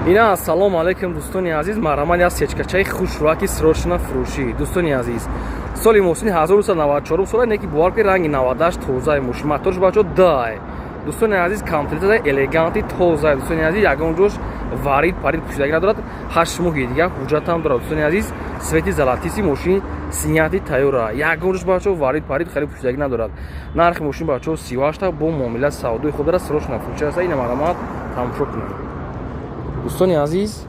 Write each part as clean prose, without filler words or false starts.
Ина, ассалому алайкум, дӯстони азиз. Марҳамат, як сечкачаи хушрӯаки срочно фурӯшӣ. Дӯстони азиз, соли мошини 1994 сола, не ки бовар ки ранги 98, тозаи мошин, моторш, бачо, дай. Дӯстони азиз, комплектация элеганти, тоза. Дӯстони азиз, ягон ҷош варид парид пӯшидагӣ надорад. 8 моҳи дига ҳуҷҷатам дорад. Дӯстони азиз, цвети золотистый, мошин снятый тайёра, ягон ҷош, бачо, варид парид хеле пӯшидагӣ надорад. Нархи мошин, бачо, 38-та, бо муомила савдои худ дорад. Срочно фурӯшӣ аст. Ина, марҳамат, тамошо кунед, дӯстони азиз.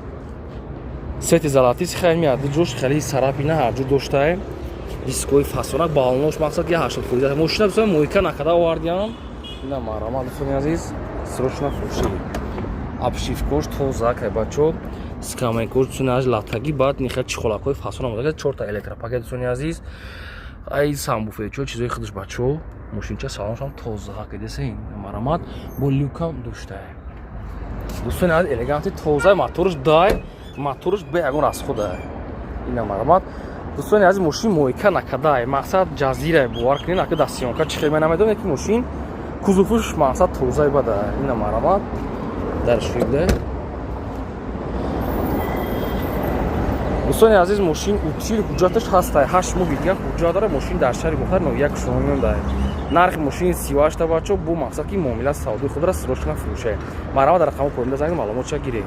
Цвети золотистый хеле меяд, ҷош хеле царапина ҳарҷо доштае, дискои фасонак, балонош, мақсад ки 80%. Мошина, дӯстон, мойка накарда овардиам. Ина, марҳамат, дӯстони азиз, срочно фурӯшӣ. Обшивкош тоза кай, бачо, скамейкош, дӯстони азиз, латаги, баъд нихел чехолакҳои фасон омода, чорта электропакет. Дӯстони азиз, ай сабвуферчо, чизои худаш, бачо. Мошинча салоншам тоза кедесин. Марҳамат, бо люкам доштае. Дӯстони азиз, элеганти, тоза, моторш дай, моторш бе ягон расхода. Ина, марҳамат, дӯстони азиз, мошин мойка накардай, мақсад ҷазира, бовар кунед, ака дар съёмка чӣ хел намедонем, ки мошин кузовуш, мақсад, тозаи бада. Ина, марҳамат, дар шуида. Дӯстони азиз, мошин утил, ҳуҷҷаташ ҳастай, 8 моҳи дига ҳуҷҷат дора. Мошин дар шаҳри Бохтар, ноҳия Кушониён дай. Нархи мошин 38-та, бачо, бо мақсад ки муомила савдои худро, срочно фурӯшае. Марҳамат, дар рақами поинда занг, маълумотша гиред.